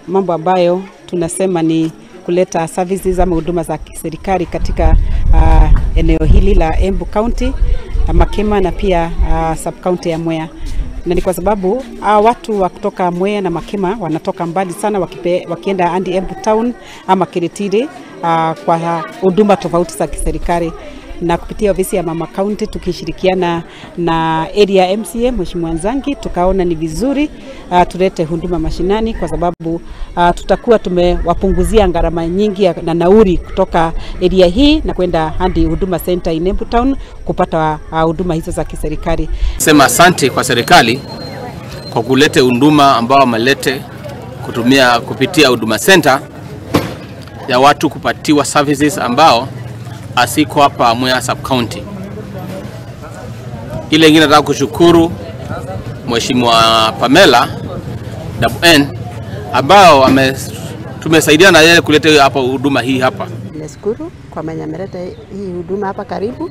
Mambo ambayo tunasema ni kuleta services ama huduma za serikali katika eneo hili la Embu County, Makima na pia sub county ya Mwea. Na ni kwa sababu watu wa kutoka Mwea na Makima wanatoka mbali sana wakienda hadi Embu Town ama Kiritiri kwa huduma tofauti za kiserikali. Na kupitia ofisi ya Mama County tukishirikiana na area MCA Mheshimiwa Nzangi, tukaona ni vizuri tulete huduma mashinani, kwa sababu tutakuwa tumewapunguzia gharama nyingi na nauri kutoka area hii na kwenda hadi Huduma Center in Embu Town kupata huduma hizo za kiserikali. Sema asante kwa serikali kwa kulete huduma ambao wamelete kutumia kupitia Huduma Center ya watu kupatiwa services ambao asiko hapa Mwea Sub County. Ile ingine nataka kushukuru Mheshimiwa Pamela WN ambao tumesaidia na yeye kuleta hapa huduma hii hapa. Nashukuru kwa mwenye ameleta hii huduma hapa karibu.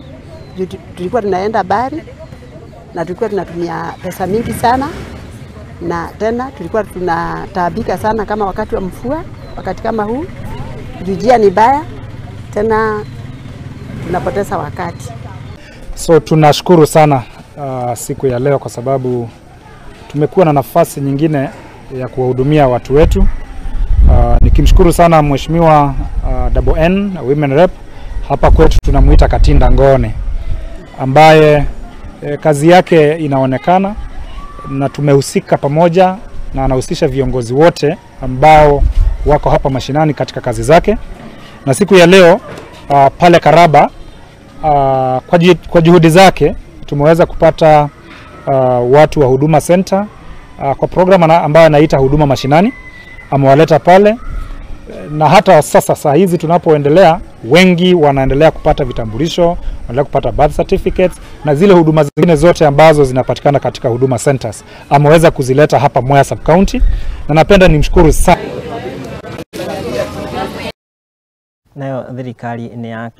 Tulikuwa tunaenda bari na tulikuwa tunatumia pesa mingi sana, na tena tulikuwa tunataabika sana kama wakati wa mvua, wakati kama huu njia ni baya, tena tunapoteza wakati. So tunashukuru sana siku ya leo kwa sababu tumekuwa na nafasi nyingine ya kuwahudumia watu wetu. Nikimshukuru sana Mheshimiwa Double N Women Rep, hapa kwetu tunamuita Katinda Ngone, ambaye kazi yake inaonekana na tumehusika pamoja na anahusisha viongozi wote ambao wako hapa mashinani katika kazi zake. Na siku ya leo pale Karaba kwa juhudi zake tumeweza kupata watu wa Huduma Center kwa program ambayo anaita Huduma Mashinani, amewaleta pale, na hata sasa saa hizi tunapoendelea wengi wanaendelea kupata vitambulisho, wanaendelea kupata birth certificates na zile huduma zingine zote ambazo zinapatikana katika Huduma Centers ameweza kuzileta hapa Mwea Sub County, na napenda nimshukuru sana. Nayo thirikari ni ya